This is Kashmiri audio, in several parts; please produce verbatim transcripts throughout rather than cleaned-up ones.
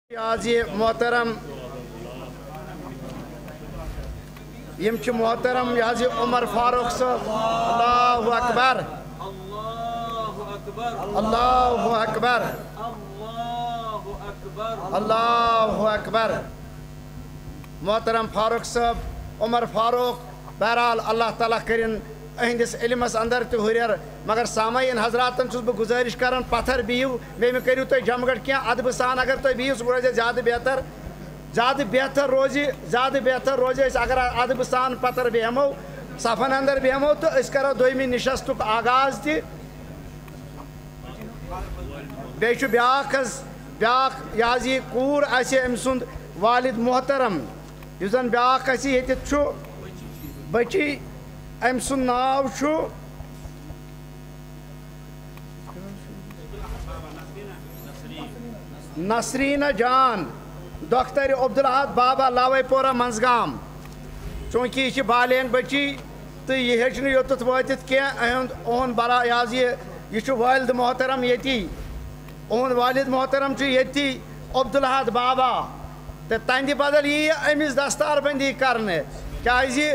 یہِ حظ یہِ محترم، یِم چھِ محترم یہِ حظ یہِ عمر فاروق صٲب۔ اللہ اکبر۔ اللہ اکبر۔ اللہ اکبر۔ اللہ اکبر۔ اللہ اکبر۔ محترم فاروق صٲب، عمر فاروق، بہرحال اللہ تعالیٰ کٔرِن أہنٛدِس علمس اندر تہِ ہُرٮ۪ر۔ مگر سامعیٖن حضراتن چھُس بہٕ گُزٲرِش کران، پتھر بِہِو، مےٚ مہ کٔرِو تُہۍ جمگٹ کینٛہہ، ادبہٕ سان اگر تُہۍ بِہِو، سُہ روزِ زیادٕ بہتر، زیادٕ بہتر روزِ، زیادٕ بہتر روزِ أسۍ اگر ادبہٕ سان پتھر بیٚہمو، صفن اندر بیٚہمو تہٕ أسۍ کرو دوٚیمہِ نشستُک آغاز تہِ۔ بیٚیہِ چھُ بیٛاکھ حظ، بیٛاکھ یہِ حظ یہِ کوٗر آسہِ أمۍ سُنٛد والد محترم، یُس زَن بیٛاکھ اَسہِ ییٚتٮ۪تھ چھُ بٔچی، أمۍ سُنٛد ناو چھُ نسریٖنہ جان، دۄخترِ عبدالاحد بابا لاوے پورہ منٛزگام۔ چوٗنٛکہِ یہِ چھِ بالینغ بٔچی تہٕ یہِ ہیٚچ نہٕ یوٚتَتھ وٲتِتھ کینٛہہ، اُہُنٛد، اُہُنٛد برا-، یہِ حظ یہِ، یہِ چھُ والد محترم ییٚتی، اُہُنٛد والد محترم چھُ ییٚتی عبدالاحد بابا۔ تہٕ تہنٛدِ بدل یی أمِس دستار بندی کرنہٕ، کیازِ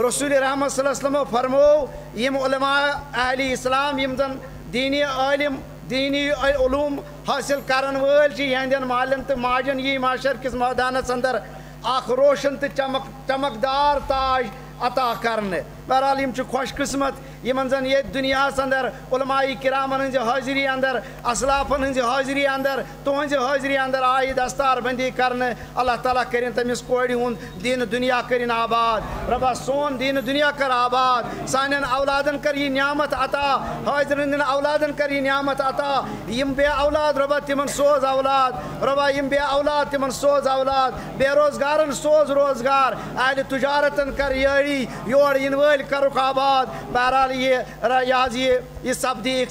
رسول رحمت صلی اللہ علیہ وسلمو فرموو، یِم علماء اہلِ اسلام، یِم زن دینی عٲلِم، دینی علوم حٲصِل کرن وٲلۍ چھِ، یِہنٛدٮ۪ن مالٮ۪ن تہٕ ماجن یی محشر کِس مٲدانس اندر اکھ روشن تہٕ چمک، چمکدار تاج عطا کرنہٕ۔ بہرحال، یِم چھِ خوش قسمت، یِمن زن ییٚتہِ دُنیاہس اندر علماء کرامن ہٕنٛزِ حٲضری اندر، اسلافن ہٕنٛزِ حٲضری اندر، تُہنٛزِ حٲضری اندر آیہِ دستار بندی کرنہٕ۔ اللہ تعالیٰ کٔرِن تٔمِس کورِ ہُنٛد دین دُنیا کٔرِن آباد۔ رۄبا، سون دین دُنیا کر آباد، سانٮ۪ن اولادن کر یہِ نعمت عطا، حٲضرن ہٕنٛدٮ۪ن اولادن کر یہِ نعمت عطا۔ یِم بے اولاد، رۄبا، تِمن سوز اولاد۔ رۄبا، یِم بے اولاد، تِمن سوز اولاد۔ بے روزگارن سوز روزگار۔ اہلِ تجارتن کر یٲری، یور یِنہٕ وٲلۍ کرُکھ آباد۔ بہرحال، یہِ ر-، یہِ حظ یہِ، یہِ سپدِ